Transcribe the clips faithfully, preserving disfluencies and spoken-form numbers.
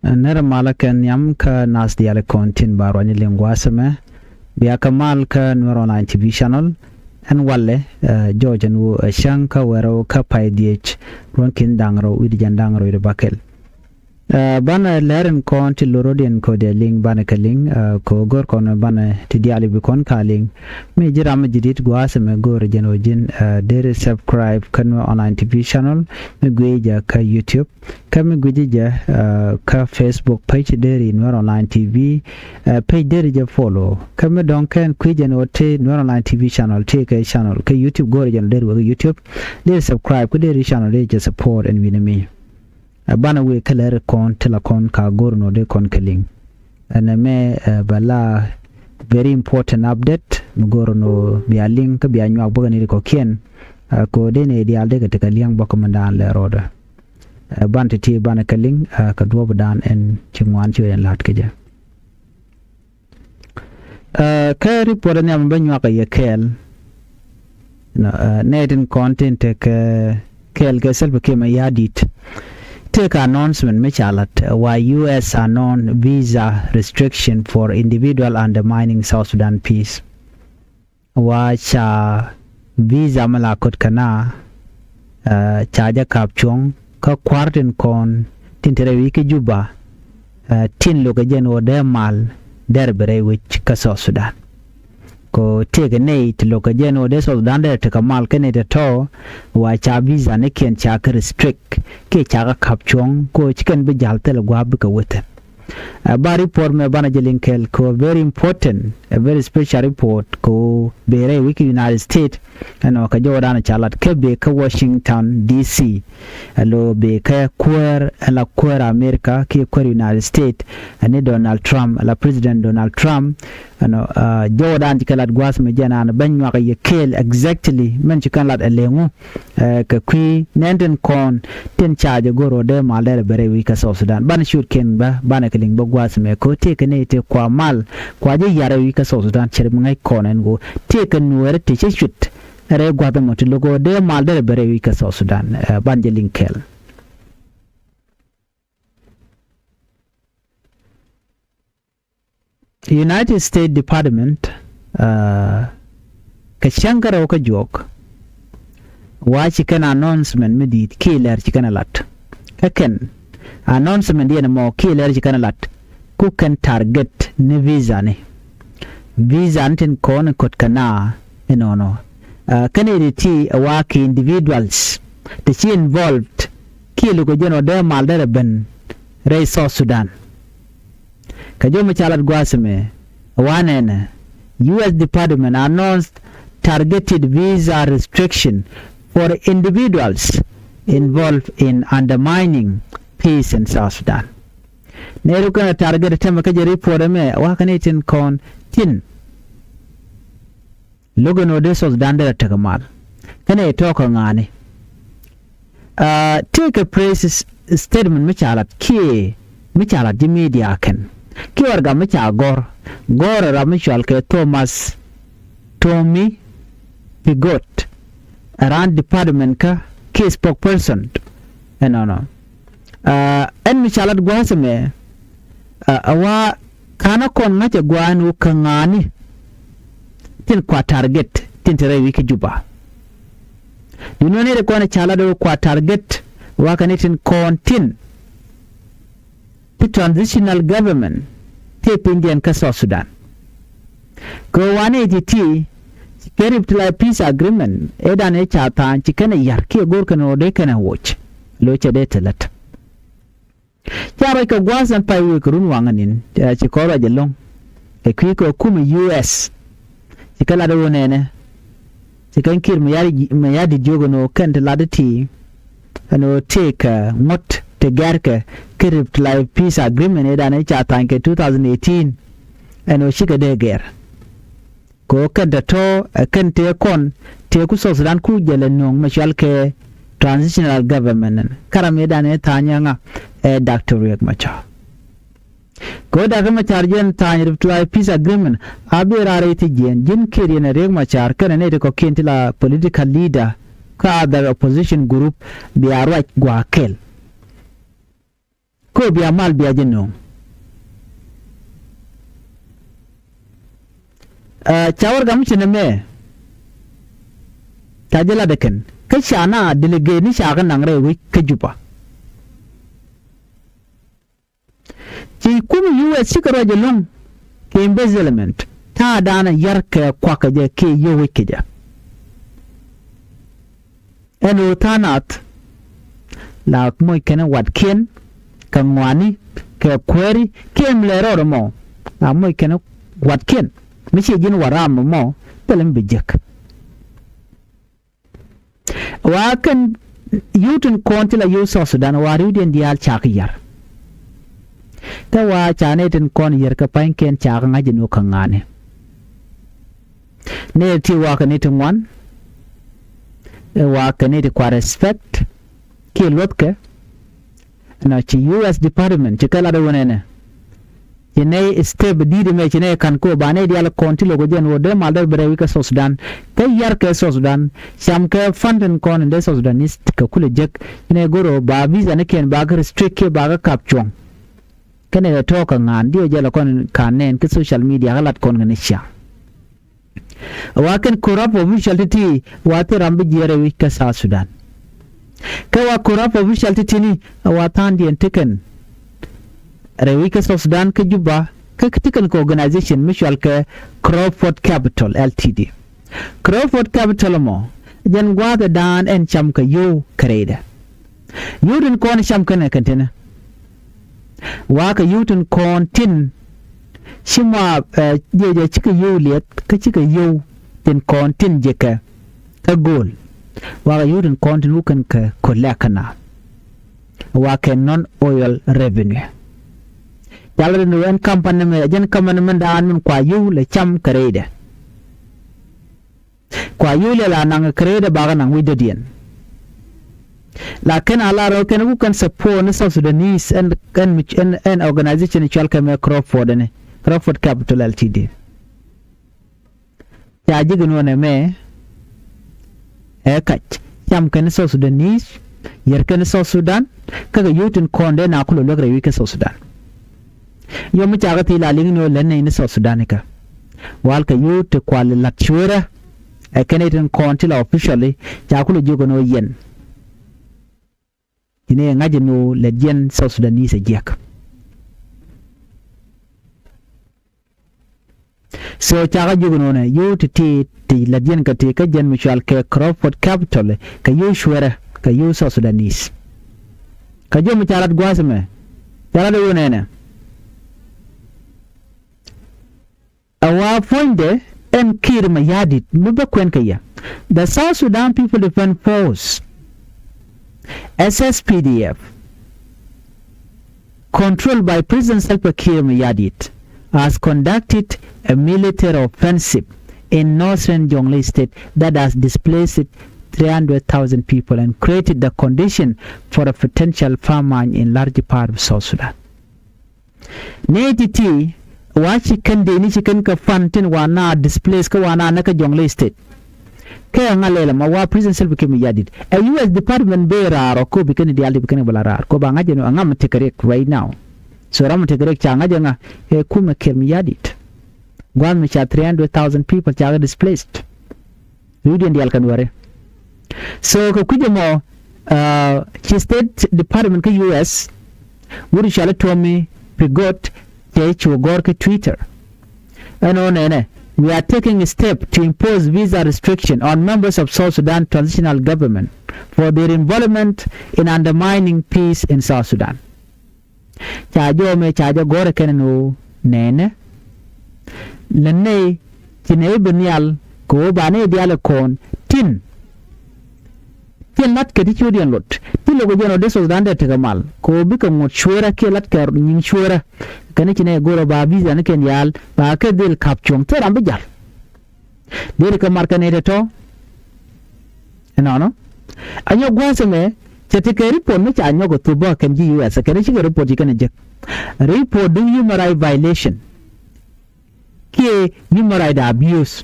Nɛrɛ malä kɛ nhiam kä nath diaal kɔn tin ba ruany liŋ gua̱a̱th ɛmɛ. Bia kɛ mal kä Nuer Online T V channel. Ɛn walɛ, eh, George ɛn wu, eh, cäŋ kä wɛrɛ wä kä pay dhiec ruɔ̱n kin da̱ŋ rɛw wi̱cdɛ jiɛn da̱ŋ rɛw wi̱cdɛ bäkɛl. Eh, banɛ lɛr in kɔn ti lorodiɛn kɔ diɛ liŋ banɛ kɛ liŋ, eh, kɔ gör kɔn banɛ ti diaal i̱ bi kɔn ka liŋ. Mi ji̱ ram mi ji̱ dit gua̱a̱th ɛmɛ gör jɛn wä ji̱n, eh, deri subscribe kä Nuer Online T V channel mi guic jɛ kä YouTube. Kä mi guic jɛ, eh, kä Facebook page deri Nuer Online T V, eh, page deri jɛ follow. Kä mi dɔ̱ŋ kɛn kui̱ jɛn wä ti Nuer Online T V channel ti kɛ channel kä YouTube gör jɛn wä deri wä kä YouTube. Deri subscribe kä deri channel deri jɛ support ɛn wi̱ni mi. Ɛ banɛ wëë kä lɛr kɔn ti la kɔn ka go̱r nɔ dee kɔn kɛ liŋ. Ɛn ɛmɛ, ɛ, bɛ la very important update mi go̱r nɔ bia liŋ kä bia nyuak bäkɛ ni ri kɔkiɛn. Ɛ, kɛ ɣöö dee ni diaal dee kɛ tekɛ liɛŋ bäkɛ mi daan lɛ rɔɔdɛ. Ɛ, ban ti ti banɛ kɛ liŋ, ɛ, kɛ duɔ̱ɔ̱pdan ɛn ci ŋuan ci wee ɛn la̱t kɛ jɛ. Ɛ, kä report ni amɛ bä nyuak a yɛ kɛɛl. Nɔ, ɛ, nɛy tin kɔn tin tekɛ kɛɛl kɛ Salva Kiir Mayardit. Tekɛ announcement mi ca lat, ɛ, wa U S announced visa restriction for individual undermining South Sudan peace. Wa ca visa mi la kot kɛ na, ɛ, ca jɛ kap cuɔ̱ŋ kä kua̱r tin kɔn tin te rɛy wi̱i̱ kä Juba, ɛ, tin lo̱kɛ jɛn ɣöö dee mal dɛr bi rɛy wi̱c kä South Sudan. Kɛ ɣöö tëëkɛ nɛy ti lo̱kɛ jɛn ɣöö dee South Sudan dee tekɛ mal kɛnɛ te tɔ̱, wa ca visa ni kiɛn ca kɛ restrict kiɛ ca kɛ kap cuɔ̱ŋ kɛ ɣöö ci kɛn bi ja̱l thil gua̱a̱p bikɛ wethin. Ɛ, ba report mɛ banɛ jɛ liŋ kɛɛl kɛ ɣöö very important, a very special report kɛ ɣöö bëë rɛy wi̱c kä United States. Ɛnɔ kɛ jɔwdan ca lat kä bëë kä Washington D C. Ɛ lo bëë kä kuäär, ɛ la kuäär America kiɛ kuäär United States. Ɛ ni Donald Trump, ɛ la President Donald Trump. Ɛnɔ, ɛ, jɔwdan ci kɛ lat gua̱a̱th mɛ jɛn an bä nyuak yɛ kɛɛl exactly mɛn ci kɛn lat ɛ leŋu. Ɛ, kɛ kui̱ nɛn tin kɔn tin ca jɛ go̱r ɣöö dee mal dee rɛ bɛ rɛy wi̱c kä South Sudan. Banɛ ciötkiɛn bä, banɛ kɛ liŋ bä gua̱a̱th mɛ kɛ ɣöö tëëkɛ nɛy tëë kua mal kua jɛ yar rɛy wi̱c kä South Sudan cɛ rɛ mi ŋäc kɔn ɛn ɣöö tëëkɛ nueerä ti cä cuet rɛy gua̱th ɛmɔ ti lo̱k ɣöö dee mal dee rɛ bɛ rɛy wi̱c kä South Sudan. Ɛ, ban jɛ liŋ kɛɛl. United States Department, ɛ, kɛ cäŋ kärɔw kä juɔk, wa ci kɛn announcement mi di̱i̱t kiɛ lɛr ci kɛn ɛ lat. Kä kɛn announcement diɛn ɛmɔ kiɛ lɛr ci kɛn ɛ lat ku kɛn target ni visa ni. Visa ni tin kɔn in kɔt kɛ na inɔnɔ. Ɛ, kɛn iri ti ɛ wa ki individuals ti ci involved kiɛ lukɛ jɛn ɔ dee mal dee rɛ ben rɛy South Sudan. Kɛ jɔm ca lat gua̱a̱th ɛmɛ, wa nɛnɛ, U S Department announced targeted visa restriction for individuals involved in undermining peace in South Sudan. Nɛy ruk kɛn target tɛmɛ kä jɛ report ɛmɛ, wa kɛn itin kɔn tin lo̱k ɛn ɣöö dee South Sudan derɛ tekɛ mal. Kɛnɛ tɔ̱ kä ŋa̱a̱ni. Aa, tëëkɛ press statement mi ca lat kiɛ mi ca lat ji̱ media kɛn kiɛ warɛgak mi ca gɔ̱r, gɔ̱r ɛ ram mi cɔal kɛ Thomas Tommy Pigott, ɛ raan department kä kiɛ spokesperson. Ɛnɔnɔ. Aa, ɛn mi ca lat gua̱a̱th ɛmɛ, aa, ɛ wa ka̱n ɛ kɔn ŋa̱c ɛ gua̱a̱n wä kä ŋa̱a̱ni tin kua target tin te rɛy wi̱i̱ kä Juba. Duundɛ ni ri kɔn ca lat wä kua target wa kɛ ni tin kɔn tin ti transitional government ti piny diɛn kä South Sudan. Kɛ wa ni ti ti ci kɛ rip ti la peace agreement ëë dan ëë ca tha̱a̱ny ci kɛn ɛ yar kiɛ go̱r kɛn ɣöö dee kɛn ɛ woc. Lo̱c cɛ dee te lät. Ca ruac kɛ gua̱a̱th ɛn pay wëë kɛ run waŋä ni̱n, ɛ, ci kɔn ruac ɛlɔ̱ŋ. Kɛ kui̱ kɛ kumɛ U S. Ci kɛ lat ɣöö nɛnɛ. Ci kɛn Kiir Mayardit, Mayardit jiök ɛn ɣöö kɛn ti lat ti. Ɛn ɣöö tëëkɛ ŋuɔ̱t ti gɛ̈rkɛ kɛ rip ti la peace agreement ëë dan ëë ca tha̱a̱ny kɛ two thousand eighteen. Ɛn ɣöö cikɛ dee gɛr. Kɛ ɣöö kɛn tɔ̱tɔ̱ ɛ kɛn tëë kɔn tëë ku South Sudan ku jɛ lɛ nöŋ mɛ cɔal kɛ transitional government. Kä ram ëë dan ëë tha̱a̱ny ɛ ŋa ɛ Doctor Riek Machar. Kɛ ɣöö Doctor Machar jɛn tha̱a̱ny rip ti la peace agreement a bi raar i̱ ti jiɛn ji̱n Kiir yɛn ɛ Riek Machar kɛnɛ nɛy ti kɔ̱kiɛn ti la political leader kä other opposition group bia ruac gua̱a̱ kɛl. Kɛ ɣöö bia mal bia jɛ nööŋ. Ɛ, ca wär gam ci nɛmɛ ca jɛ lat ɛ kɛn kä ca na delegate ni ca kɛ naŋ rɛy wec kä Juba. Ci kumɛ U S cikɛ ruac ɛlɔ̱ŋ kɛ embezzlement, ta̱a̱ da̱a̱n a yar kɛ kuak kɛ jɛ kɛ yio̱w wec kɛ jɛ. Ɛn ɣöö tha̱a̱ŋ nath la moc kɛn watkiɛn kɛ ŋɔaani kɛ kuääri kiɛ mi lɛ rɔɔdɛ mɔ, la moc kɛn watkiɛn mi ciɛ ji̱n wat ram mɔ, thilɛ mi bi jek. Wa kɛn yio̱w tin kɔn ti la yio̱w South Sudan wa ri̱wdiɛn diaal cak yar. Kä wa ca nɛy tin kɔn yär kä pa̱nykiɛn cak ŋa̱c in wä kä ŋa̱ni. Nɛy ti wa kɛ nɛy ti ŋuan, ɛ wa kɛ nɛy ti kua respect kiɛ luɔthkɛ. Nɔ ci U S department ci kɛ lat ɛ wunɛ nɛ. Ci nɛy step di̱i̱t ɛmɛ ci nɛy ka̱n kɛ ɣöö ba nɛy diaal kɔn ti lo̱k ɛ jɛn ɣöö dee mal dee bi rɛy wi̱c kä South Sudan. Kä yar kɛ South Sudan, cam kɛ fund tin kɔn in dee South Sudanese kɛ kulɛ jek. Ci nɛy go̱r ɣöö ba visa ni kiɛn ba kɛ restrict kiɛ ba kɛ kap cuɔ̱ŋ. Kä nɛy tɔ̱ kɛ ŋa̱a̱n diɛ jɛ lɛ kɔn ka̱n nɛn kä social media kä lat kɔn kɛ ni ciaŋ. Wa kɛn corrupt official ti̱ti̱ wa thil ram bi jiɛɛr rɛy wi̱c kä South Sudan. Kä wa corrupt official ti̱ti̱ni wa tha̱a̱ŋdiɛn tekɛn rɛy wi̱c kä South Sudan kä Juba kä tekɛn kɛ organization mi cɔal kɛ Crawford Capital L T D. Crawford Capital mɔ jɛn gua̱a̱th ɛ da̱a̱n ɛn cam kɛ yio̱w kɛ rɛydɛ. Yio̱w tin kɔn cam kɛn ɛ kɛn tinɛ. Wa̱a̱ kɛ yio̱w tin kɔn tin ci mɔ, ɛ, jiɛcɛ cikɛ yio̱w liɛth kä cikɛ yio̱w tin kɔn tin jekɛ kä go̱o̱l. Wa̱a̱ kɛ yio̱w tin kɔn tin wukɛn kɛ ko̱lɛ̈k kɛ na. Wa̱a̱ kɛ non oil revenue. Cal rin wä ɛn company mɛ, jɛn company mɛ da̱a̱n min kua yio̱w lɛ cam kɛ rɛydɛ. Kua yio̱w lɛ la naŋ kɛ rɛydɛ bakä naŋ wi̱c dɔ̱diɛn. Lakin a lar kɛn ku kɛn support ni South Sudanese ɛn, ɛn, ɛn, ɛn organization cɔal kɛ mɛ Crawford ɛni, Crawford Capital L T D. Ca ji̱ gɛ nuɔnɛ mɛ ɛ kac cam kɛn South Sudanese, yɛr kɛn South Sudan, kä kɛ yio̱w tin kɔn dee na kulɛ luäk rɛy wi̱c kä South Sudan. Yom mi ca kɛ thil a liŋ ni ɣöö lɛn nɛy ni South Sudan ikä. Wal kɛ yio̱w ti kual lat cueerä ɛ kɛn itin kɔn ti la officially ca kulɛ jiök ɛn ɣöö yɛn. Ci ni ɛ ŋa̱c ɛn ɣöö lɛt yɛn South Sudanese ɛ jiäk. So cakɛ jiök nɔnɛ yio̱w ti ti ti la jiɛn kɛ ti kä jɛn mi cual kɛ Crawford Capital kɛ yio̱w cuɛrɛ kɛ yio̱w South Sudanese. Kɛ jiök mi ca lat gua̱a̱th ɛmɛ ca lat ɛ ɣöö nɛnɛ. Ɛ wa puɔ̱nydɛ ɛn Kiir Mayardit mi bä kuɛn kɛ yɛ. The South Sudan People Defense Force, S S P D F, controlled by President Salva Kiir Mayardit, has conducted a military offensive in northern Jonglei State that has displaced three hundred thousand people and created the condition for a potential famine in large part of South Sudan. Nɛy ti̱ti̱ wa ci kɛn dee ni ci kɛn kɛ fund tin wa na displace kä wa na näk kä Jonglei State. Kɛ ŋa lɛl ɛmɔ wa President Salva Kiir Mayardit. Ɛ U S department bee raar ɔ kopi kɛn diaal ti bi kɛn bɛ la raar. Kopi a ŋa̱c ɛn ɔ ŋa mi tekɛ riɛk right now. So ram mi tekɛ riɛk ca ŋa̱c ɛ ŋa ɛ kumɛ Kiir Mayardit. Gua̱a̱th mi ca three hundred thousand people ca kɛ displaced. Riwdiɛn diaal kɛ nuɔri. So kɛ kui̱c ɛmɔ, uh, ci State Department kä U S wut cɔal i̱ Tommy Pigott cɛ cu gɔ̱r kä Twitter. Ɛn ɣöö nɛnɛ, we are taking a step to impose visa restriction on members of South Sudan transitional government for their involvement in undermining peace in South Sudan. Ca jɔmɛ ca jɛ gɔ̱rɛ kɛn ni ɣöö nɛnɛ lɛ nɛy ci nɛy bi nhial kɛ ɣöö ba nɛy diaal ɛ kɔn tin. Tin lat kɛ ti ciötdiɛn lot ti lo̱k ɛ jɛn ɣöö dee South Sudan dee tekɛ mal kɛ ɣöö bikɛ ŋot cueerä kiɛ lat kɛ nyiŋ cueerä. Kɛn ci nɛy go̱rɛ ba visa ni kɛn diaal ba kɛ dhil ka̱p cuɔ̱ŋ thil ram bi jal. Deri kɛ mar kɛ nɛy tɔ̱tɔ̱. Ɛnɔnɔ a nyɔk gua̱a̱th ɛmɛ cɛ tekɛ report mi ca nyɔk ɛ thop bä kɛn ji̱ U S kɛn cikɛ report ci kɛn ɛ jek. Report duŋ human right violation kiɛ human right abuse.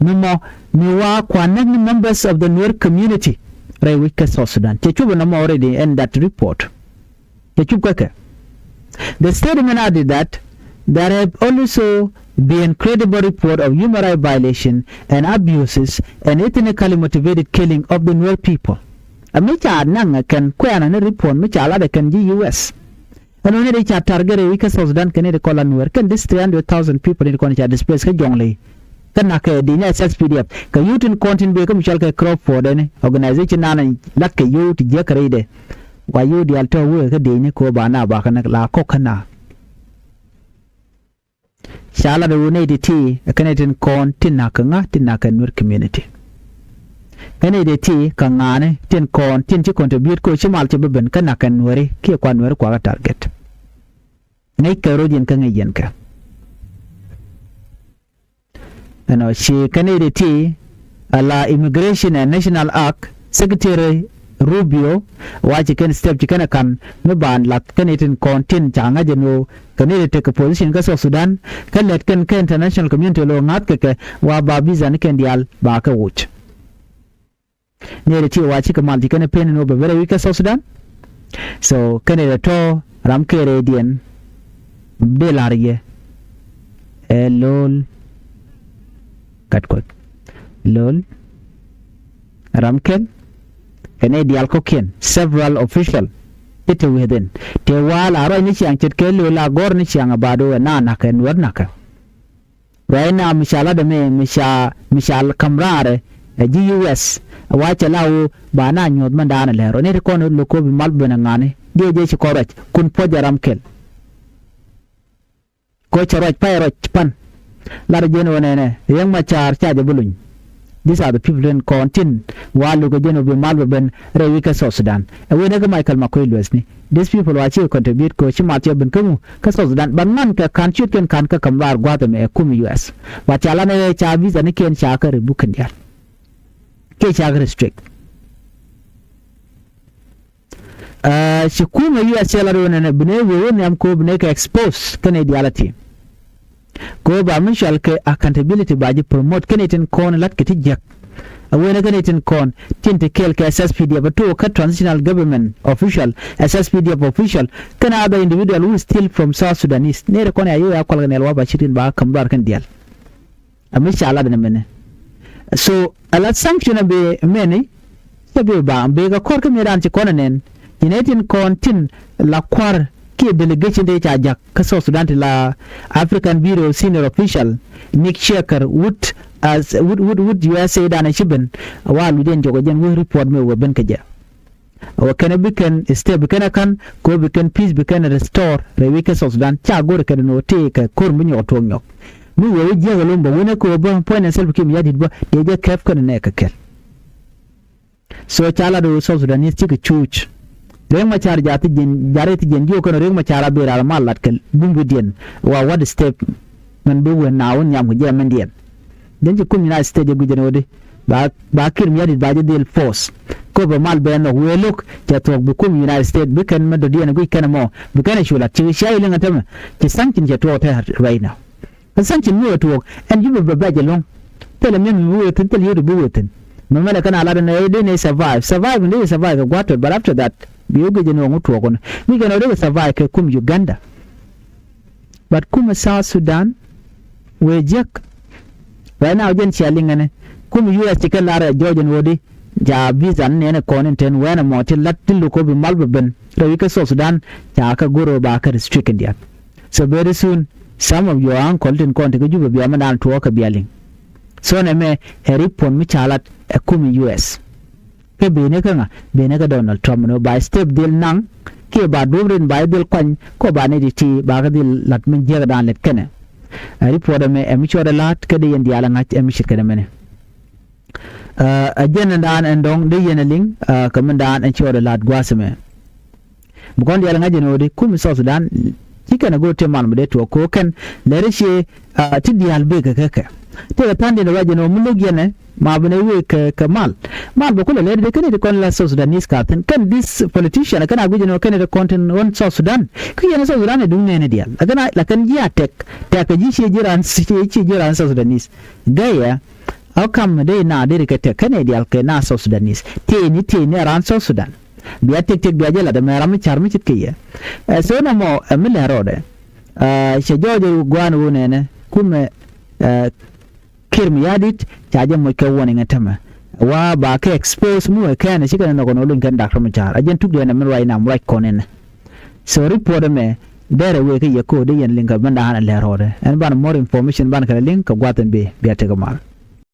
Mi mɔ mi wa kua näk ni members of the Nuer community rɛy wi̱c kä South Sudan cɛ cop ɛn nɔmɔ already in that report. Cɛ cup kä kɛ. The statement added that there have also been credible report of human rights violation and abuses and ethnically motivated killing of the Nuer people. Ɛ mi ca naŋ ɛ kɛn kuɛɛnä ni report mi ca lat ɛ kɛn ji̱ U S. Ɛn ɣöö ni di ca target rɛy wi̱c kä South Sudan kɛ ni di kɔn la Nuer kɛn this three hundred thousand people ni di kɔn ca displace kä Jonglei. Kä nak kɛ di ni S S P D F kɛ yio̱w tin kɔn tin bëë kä mi cɔal kɛ Crawford ɛn organization nan lat kɛ yio̱w ti jiäk kɛ rɛydɛ. Wa yio̱w diaal tɔ̱ wee kä di ni kɛ ɣöö ba na ba kä ni la kɔk kä na. Ca lat ɛ ɣöö nɛy ti ti ɛ kɛn ɛ tin kɔn tin nak kɛ ŋa̱ tin nak kɛ Nuer community. Kɛn ɛ ti ti kɛ ŋa̱a̱ni tin kɔn tin ci contribute kɛ ɣöö ci mal cɛ bi ben kä nak kɛ Nueri kiɛ kua Nueri kua kɛ target. Ŋäc kɛ ro̱diɛn kä ŋäc yɛn kɛ. Ɛnɔ ci kɛn ɛ ti ti ala Immigration and National Act, Secretary Rubio wa ci kɛn step ci kɛn ɛ ka̱n mi ban lath kɛn itin kɔn tin ca ŋa̱c ɛn ɣöö kɛn itin tekɛ position kä South Sudan kä lɛt kɛn kä international community lo ŋa̱th kɛ kɛ wa ba visa ni kɛn diaal ba kɛ wuc. Ni ɛ ti wa ci kɛ mal ci kɛn ɛ pen ɛn ɣöö bɛ bɛ rɛ wi̱c kä South Sudan. So kɛn ɛ tɔ ram kɛ rɛ diɛn dee la̱r yɛ ɛ lo̱l gat kuɔth lo̱l ram kɛl kɛ nɛy diaal kɔ̱kiɛn several official ti te within te waal a ruac ni ciaŋ ce̱tkɛ lo̱l a gɔ̱r ni ciaŋ a baat ɣöö ɛ na na̱kɛ Nuäär na̱kɛ. Ruac na mi ca lat ɛmɛ mi ca mi ca ka̱m raarɛ ɛ ji̱ U S ɛ wa cɛ la ɣöö ba na nyuɔ̱th mɛn daanɛ lɛr ɔ nɛy ti kɔn lo̱k ko̱o̱p i̱ mal ben ɛ ŋa̱ni diɛ jɛ ci kɔn ruac kun puɔ̱c ɛ ram kɛl. Kɔ cɛ ruac pay ruac pan. Lar jɛn ɣöö nɛnɛ Riek Machar ca jɛ bi luny. These are the people in kɔn tin wa luk jɛn ɣöö bi mal bɛ ben rɛy wi̱c kä South Sudan. Ɛ wen ɛ kä Michael Makuei Lueth ni these people wa ci contribute kɛ ɣöö ci mal cɛ ben kä ŋu kä South Sudan. Ban ŋa̱n kɛ ka̱n ciöt kɛn ka̱n kä ka̱m raar gua̱a̱th ɛmɛ ɛ kum U S. Wa ca lan ɛ ca visa ni kiɛn ca kä ri buk kɛn diaal. Kiɛ ca kä restrict. Aa, ci kumɛ U S cɛ lat ɣöö nɛnɛ bi nɛ wee wä nhiam kɛ ɣöö bi nɛ kɛ expose kɛnɛ diaal a ti. Kɛ ɣöö ba mi cɔal kɛ accountability ba ji̱ promote kɛnɛ tin kɔn lat kɛ ti jiäk. A wen kɛnɛ tin kɔn tin ti kɛɛl kɛ S S P D F a tuɔɔk kä transitional government official, S S P D F official kɛnɛ other individual who is still from South Sudanese. Nɛy ti kɔn ya yo̱o̱ ya kual kɛ nɛɛl wa ba ci tin ba ka̱m dhɔaar kɛn diaal. A mi ca lat ni mɛnɛ. So a la sanction a bee mɛni cɛ bee ba bee kɛ kɔr kä mi raan ci kɔn a nɛn. Ci nɛ tin kɔn tin la kua̱r kiɛ delegation ti ca jak kä South Sudan ti la African Bureau senior official Nick Shaker wut as wut wut wut U S A dan a ci ben. Wa lu jɛn jɔk a jɛn wek report mi wek ben kɛ jɛ. Wä kɛn bi kɛn step bi kɛn a ka̱n kɛ bi kɛn peace bi kɛn restore rɛy wi̱c kä South Sudan ca go̱r kɛn ni wä tëë kɛ ko̱r mi nyɔk tuɔɔk nyɔk. Mi wee wä jiäk alum bä wen ɛ kɛ wä bä puɔ̱ny ni Salva Kiir Mayardit bä dee jɛ kɛp kɛn nɛ kɛ kɛl. So ca lat wä South Sudanese cikɛ cuuc. Riek Machar jathi jiɛn jari thi jiɛn jiök kɛn Riek Machar a bi ral mal lat kɛl bumbudiɛn wa what step. Mɛn bi wen na wä nhiam kɛ jiɛn mɛn diɛn. Jɛn ci kum United States jɛ guic jɛn ɣöödi ba ba Kiir Mayardit ba jɛ dhil force. Kop ɛ mal bɛ nhɔk wëë lo̱k cɛ thuɔ̱k bi kum United States bi kɛn mɛ dɔ̱diɛn ɛ guic kɛn ɛmɔ bi kɛn ɛ cu lat ci cia i̱ liŋ ɛ tämɛ. Ci sanction cɛ tuɔɔk tɛ right now. Kä sanction mi wä tuɔɔk ɛn Jubɛ bɛ bɛc ɛlɔ̱ŋ. Thilɛ mi mi bi wëë thi̱n thilɛ yio̱w ti bi wëë thi̱n. Mɛ mɛnɛ kɛn a lat ɛn ɛ dee nɛ survive survive ni dee survive kɛ gua̱a̱th tɔt but after that bi wä guic jɛ ni wä ŋut tuɔɔk kɔn guic kɛn ɛ wä dee survive kɛ kum Uganda. But kumɛ South Sudan wëë jiäk. Right now jɛn cia liŋ ɛnɛ kumɛ U S ci kɛ lar ɛ jɔɔc ɛn ɣöödi. Ca visa ni nɛɛni kɔn in ten wɛn ɛmɔ ti lat ti luk kɔ bi mal bɛ ben rɛy wi̱c kä South Sudan ca kɛ go̱r ɣöö ba kɛ restrict in diaal. So very soon some of your uncle tin kɔn ti kä Jubɛ bia mɛ daan tuɔɔk kɛ bia liŋ. So nɛ mɛ ɛ ri puɔ̱n mi ca lat ɛ kumɛ U S. Kɛ ben kä ŋa ben kä Donald Trump ni ba step dhil naŋ kiɛ ba duɔ̱p rin ba dhil kuany kɔ ba ni ti ti ba kä dhil lat min jiäk dan lɛt kɛnɛ. Ɛ report ɛmɛ ɛ mi cuɔt ɛ la̱t kä dee yɛn diaal ɛ ŋa̱c ɛ mi cit kɛnɛ mɛnɛ. Ɛ jɛn ɛn daan ɛn dɔ̱ŋ dee yɛn ɛ liŋ ɛ kɛ min daan ɛn cuɔt ɛ la̱t gua̱a̱th ɛmɛ. Bi kɔn diaal ŋa̱c ɛn ɣöödi kum South Sudan ci kɛn a go̱o̱r ti mal mi dee tuɔɔk ko̱o̱k kɛn lɛri ci ti diaal bek kɛ kɛ kɛ. Tëëkɛ tha̱a̱ŋdiɛn ruac ɛn ɣöö mi lo̱k yɛn ɛ ma bi nɛ wëë kɛ kɛ mal. Mal bɛ kulɛ lɛri dee kɛn iti kɔn la South Sudanese ka thi̱n kɛn this politician kɛn a guic ɛn ɣöö kɛn iti kɔn tin ɣän South Sudan. Kä yɛn South Sudan ɛ duŋ nɛɛni diaal lakin lakin ji̱ a tɛk tɛk kɛ ji̱ cie ji̱ raan cie ji̱ raan South Sudanese. Gɛyɛ. Ɔ kam dee na dee ri kɛ tɛk kɛn ɛ diaal kɛ na South Sudanese tëëni tëëni a raan South Sudan. Bia tiek tiek bia jɛ lath ɛmɛ ram mi car mi ce̱tkɛ yɛ. Ɛ so nɔmɔ ɛ mi lɛr rɔɔdɛ. Cɛ jɔɔc ɛ gua̱a̱n ɣöö nɛnɛ kumɛ ɛ Kiir Mayardit ca jɛ moc kɛ warning ɛ tämɛ. Wa ba kɛ expose mi wee kɛn ɛ cikɛ nɛ nhɔk ɛn ɣöö luny kɛn Doctor Machar a jɛn tukdɛ ɛn ɛ mi ruac nam ruac kɔn ɛnɛ. So report ɛmɛ derɛ wee kä yɛ ko̱o̱t dee yɛn liŋ kɛ bända han ɛ lɛr rɔɔdɛ ɛn banɛ more information banɛ kɛ lɛ liŋ kɛ gua̱th ɛn bi bia tekɛ mal.